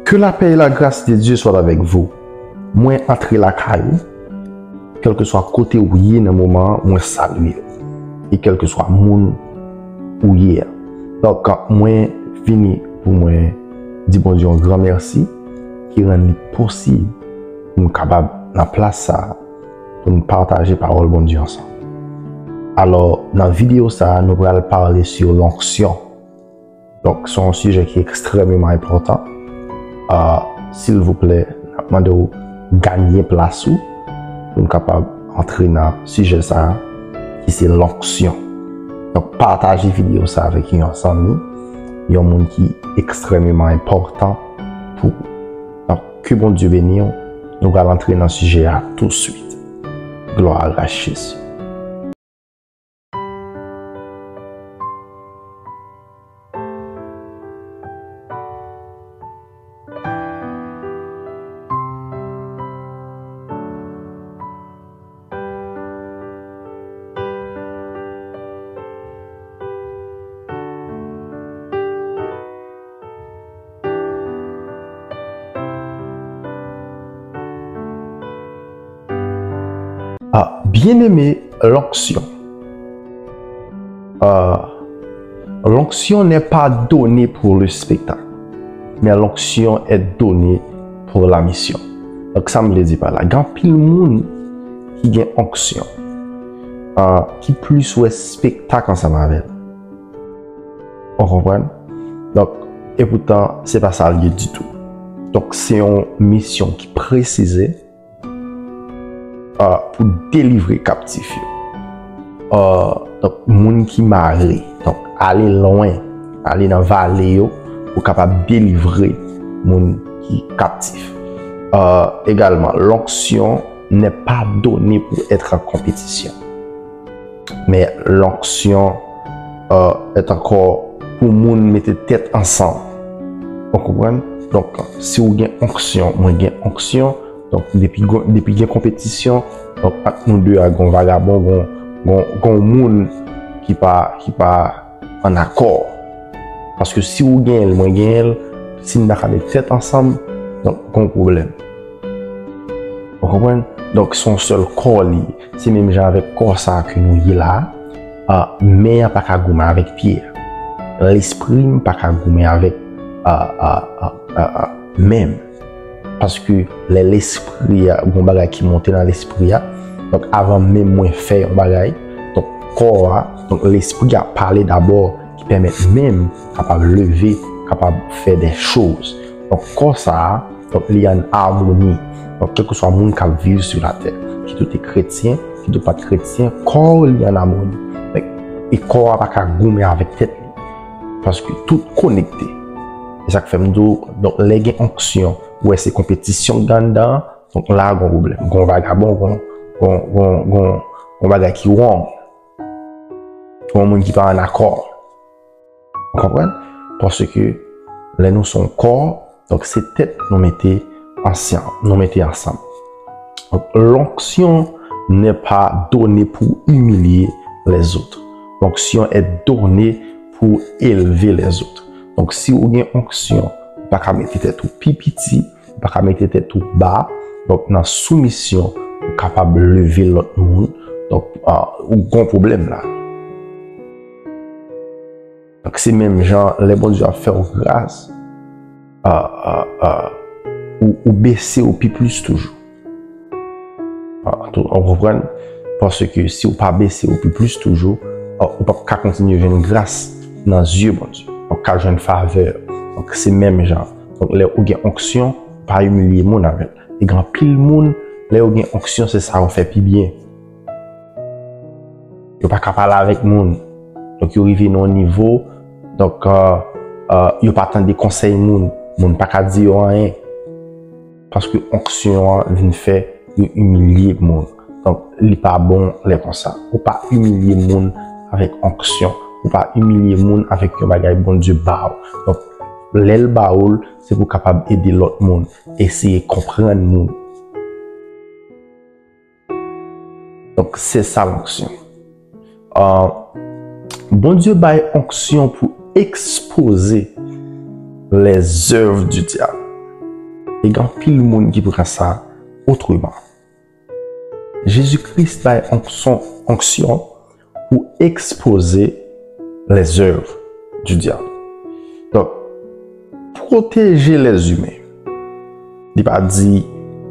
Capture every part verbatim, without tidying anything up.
Que la paix et la grâce de Dieu soient avec vous. Mwen antre lakay ou, kèlkeswa kote ou ye nan moman an, mwen salye w. E kèlkeswa moun ou ye a. Donk, mwen vini pou mwen di Bondye yon gran mèsi ki rann li posib pou nou kapab nan plas sa a, pou nou pataje pawòl Bondye ansanm. Alò, nan videyo sa a, nou pral pale sou lonksyon. Donk, se yon sijè ki ekstrèmeman enpòtan. Ah, silvouplè, n ap mande w ganye plas ou pou n kapab antre nan sijè sa a, ki se lonksyon. Donk, pataje videyo sa a avèk yon zanmi, yon moun ki ekstrèmeman enpòtan pou ou. Donk, ke Bondye beni w. Nou pral antre nan sijè a touswit. Glwa a Jezi. Ah, bien-aimé, l'onction. Euh, l'onction n'est pas donnée pour le spectacle, mais l'onction est donnée pour la mission. Donk, sa m vle di pa la, gen anpil moun ki gen onksyon, ah, ki plis wè spektak ansanm avè l. Ou konprann? Donk, e poutan, se pa sa l ye ditou. Donk, se yon misyon ki presize, ah, pou delivre kaptif yo. Ah, donk, moun ki mare, donk, ale lwen, ale nan vale yo, pou kapab delivre moun ki kaptif. Ah, egalman, l'onction n'est pas donnée pour être en compétition. Men l'onction, euh, est encore pou moun mete tèt ansanm. Ou konprann? Donk, si w gen onksyon, mwen gen onksyon. Donk, depi, depi gen konpetisyon, donk, ant nou de a, gon vagabon, gon, gon, gon moun ki pa, ki pa an akò. Paske si ou genyen l, mwen genyen l, si n pa ka met tèt ansanm, donk, gon pwoblèm. Ou konprann? Donk, se yon sèl kò li ye. Se menm jan avèk kò sa a ke nou ye la a. Ah, men an pa ka goumen avèk pye a. Lespri m pa ka goumen avèk, ah, ah, ah, ah, ah, men m. Paske lè lespri a, gon bagay ki monte nan lespri a, donk, avan menm mwen fè yon bagay, donk, kò a, donk, lespri a pale dabò, ki pèmèt men m kapab leve, kapab fè de choz. Donk, kò sa a, donk, li an amoni. Donk, kèlkeswa moun k ap viv sou latè, kit ou te kretyen, kit ou pa t kretyen, kò w li an amoni. Donk, e kò a pa ka goumen avèk tèt li. Paske tout konekte. E sa k fè m di w, donk, lè gen onksyon, ou wè se konpetisyon k gen anndan an, donk, la a gon pwoblèm. Gon vagabon, gon, gon, gon, gon, gon bagay ki wrong. Gon moun ki pa an akò. Ou konprann? Paske lè nou se yon kò, donk, se tèt nou mete ansanm, nou mete ansanm. Donc, l'onction n'est pas donnée pour humilier les autres. L'onction est donnée pour élever les autres. Donk, si ou gen onksyon, ou pa ka mete tèt ou pi piti, ou pa ka mete tèt ou ba. Donk, nan soumisyon, ou kapab leve lòt moun. Donk, ah, ou gon pwoblèm la. Donk, se menm jan, lè Bondye ap fè w gras, ah, ah, ah, ou, ou bese w pi plis toujou. Ah, tou, ou konprann? Paske si w pa bese w pi plis toujou, ah, ou p ap ka kontinye jwenn gras nan zye Bondye. Ou p ap ka jwenn favè. Donk, se menm jan. Donk, lè ou gen onksyon, pa imilye moun avè l. E gen anpil moun, lè yo gen onksyon, se sa yo fè pi byen. Yo pa ka pale avèk moun. Donk, yo rive nan yon nivo, donk, euh, euh, yo pa tande konsèy moun. Moun pa ka di yo anyen. Paske onksyon an vin fè yo imilye moun. Donk, li pa bon lè konsa. Ou pa imilye moun avèk onksyon. Ou pa imilye moun avèk yon bagay Bondye ba w. Donk, lè l ba ou l, se pou w kapab ede lòt moun, eseye konprann moun. Donk, se sa, lonksyon. Ah, Bondye bay onksyon pou ekspoze les œuvres du diable. E gen anpil moun ki pran sa otreman. Jezi Kris bay onksyon, onksyon pou ekspoze lèzèv di dyab. Donk, pwoteje lèzimen. Li pa di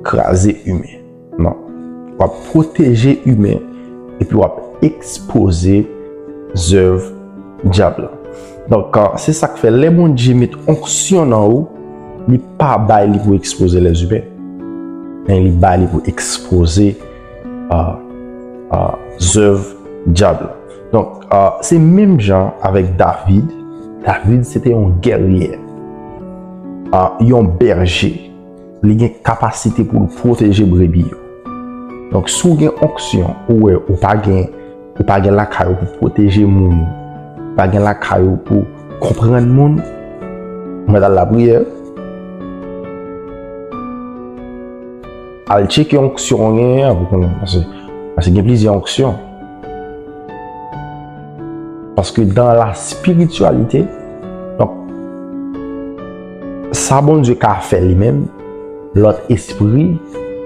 kraze imen. Non. W ap pwoteje imen epi w ap ekspoze zèv dyab la. Donk, se sa k fè lè Bondye met onksyon nan ou, li pa bay li pou ekspoze lèzimen, men li bay li pou ekspoze, a, a, zèv dyab la. Donk, a, se menm jan avèk David. David se te yon gèrye, a, yon bèje. Li gen kapasite pou l pwoteje brebi yo. Donk, si w gen onksyon, ou wè, ou pa gen, ou pa gen lakay ou pou pwoteje moun, ou pa gen lakay ou pou konprann moun, ou mèt al lapriyè. Al tcheke onksyon w genyen an pou konnen, paske, paske gen plizyè onksyon. Paske dans la spiritualité, donk, sa Bondye ka fè li menm, lòt espri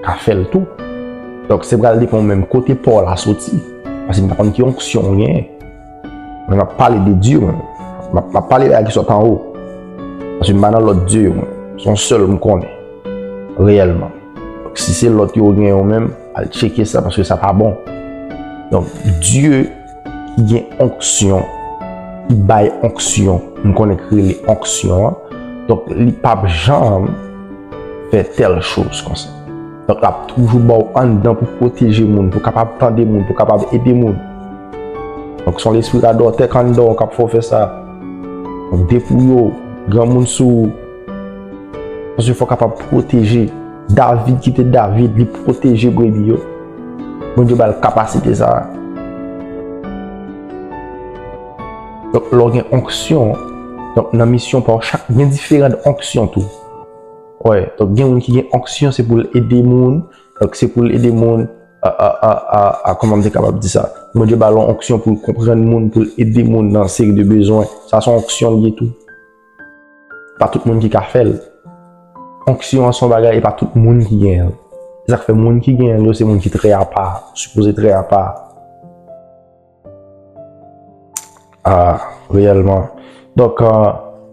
ka fè l tou. Donk, se pral depann menm kote pa w la soti. Paske m pa konn ki onksyon w genyen. Men m ap pale de Dye, mwen. M ap, m ap pale bagay ki sot anwo. Paske m pa nan lòt Dye yo, mwen. Se yon sèl m konnen. Reyèlman. Donk, si se lòt yo gen yo menm, al tcheke sa, paske sa pa bon. Donk, Dye ki gen onksyon, ki bay onksyon, m konnen k rele onksyon an. Donk, li p ap janm fè tèl choz konsa. Donk, l ap toujou ba w anndan pou pwoteje moun, pou kapab tande moun, pou kapab ede moun. Donk, se yon lespri radòtè k anndan w k ap fè w fè sa. Donk, depouye w, granmoun sou ou. Paske fò w kapab pwoteje. David ki te David, li pwoteje brebi yo. Bondye ba l kapasite sa a. Donk, lè w gen onksyon, donk, nan misyon pa w, chak, gen diferan onksyon tou. Wè, donk, gen moun ki gen onksyon, se pou l ede moun. Donk, se pou l ede moun, a, a, a, a, a, kòman m te kapab di sa? Bondye ba l yon onksyon pou l konprann moun, pou l ede moun nan seri de bezwen. Sa se yon onksyon l ye tou. Pa tout moun ki ka fè l. Onksyon an se yon bagay, e pa tout moun ki genyen l. Se sa k fè moun ki genyen l yo, se moun ki trè apa, sipoze trè apa. A, reyèlman. Donk, a,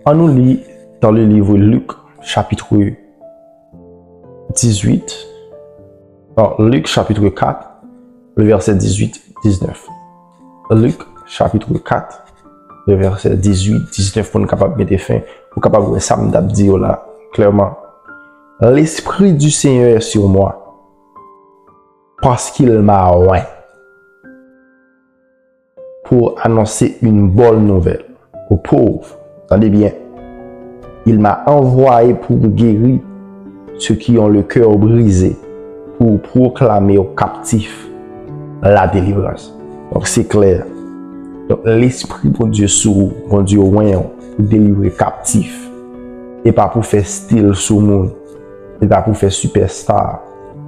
annou li dans le livre Luc, chapitre dix-huit. Non, Luc, chapitre quatre, le verset dix-huit, dix-neuf. Luc, chapitre quatre, le verset dix-huit, dix-neuf, pou n kapab mete fen, pou kapab wè sa m t ap di yo la, klèman. L'Esprit du Seigneur est sur moi, parce qu'il m'a oint pour annoncer une bonne nouvelle aux pauvres. Tande byen. Il m'a envoyé pour guérir ceux qui ont le cœur brisé, pour proclamer aux captifs la délivrance. Donk, se klè. Donk, Lespri Bondye sou ou, Bondye oint ou pou delivre kaptif. E pa pou fè stil sou moun. E pa pou fè sipèsta.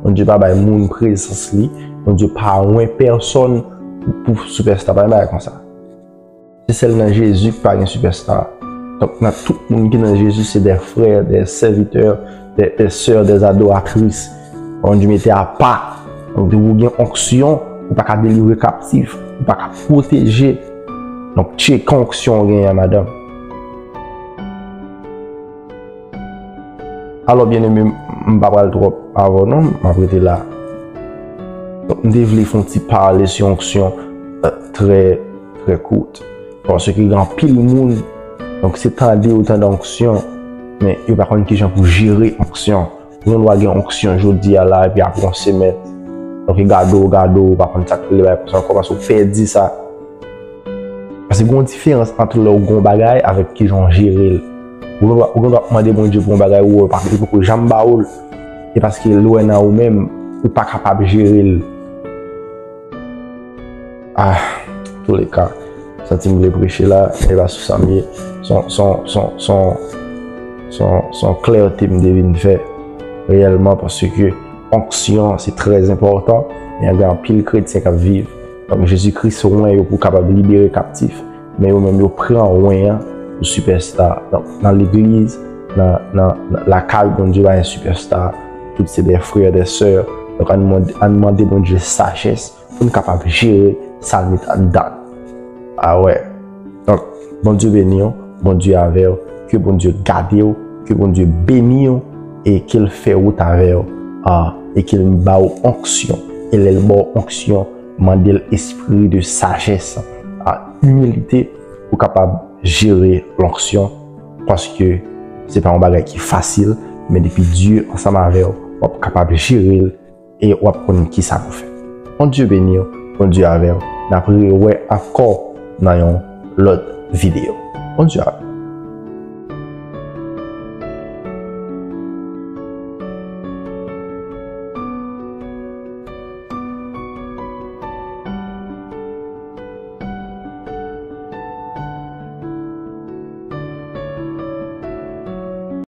Bondye pa bay moun prezans li. Bondye pa oint pèsonn pou, pou sipèsta. Pa gen bagay konsa. Se sèl nan Jezi ki pa gen sipèsta. Donk, nan tout moun ki nan Jezi, se des frères, des serviteurs, des, des sœurs, des adoratrices. Bondye mete apa. Donk, depi w gen onksyon, ou pa ka delivre kaptif, ou pa ka pwoteje. Donk, tcheke onksyon w genyen an, madanm. Alò, byeneme, m pa pral twòp avè w non, m ap rete la. Donk, m te vle fè yon ti pale sou onksyon, euh, trè, trè kout. Paske gen anpil moun, donk, se tande yo tande onksyon, men yo pa konn kijan pou jere onksyon. Ou gen dwa gen onksyon jodi a la, epi apre yon semèn, donk, gade w, gade w, ou pa konn sa k rele bagay konsa ankò, paske ou pèdi sa. Paske gen yon diferans ant lè w gen yon bagay avèk kijan w jere l. Ou gen dwa, ou gen dwa ap mande Bondye pou yon bagay ou wè l pa, li poko janm ba ou l. E paske l wè nan ou menm, ou pa kapab jere l. Ah, antouleka, santi m vle preche la, e pa sou sa m ye. Se yon, se yon, se yon, se yon, se yon, se yon klète m te vin fè reyèlman, paske onksyon, se trè enpòtan, men gen anpil kretyen k ap viv. Donk, Jezi Kris oint yo pou kapab libere kaptif, men yo menm yo pran oint an pou sipèsta. Donk, nan legliz, nan, nan, nan lakay Bondye pa gen sipèsta, tout se de frè, de sè. Donk, ann mande, ann mande Bondye sajès pou n kapab jere sa n met anndan. Awè. Donk, Bondye beni w, Bondye avè w, ke Bondye gade w, ke Bondye beni w, e ke l fè wout avè w, a, e ke l ba w onksyon. E lè l ba w onksyon, mande l espri de sajès, a, imilite, pou kapab jere lonksyon, paske se pa yon bagay ki fasil, men depi Dye ansanm avè w, w ap kapab jere l e w ap konn kisa pou fè. Bondye beni w, Bondye avè w, n ap rewè ankò nan yon lòt videyo. Bondye avè w.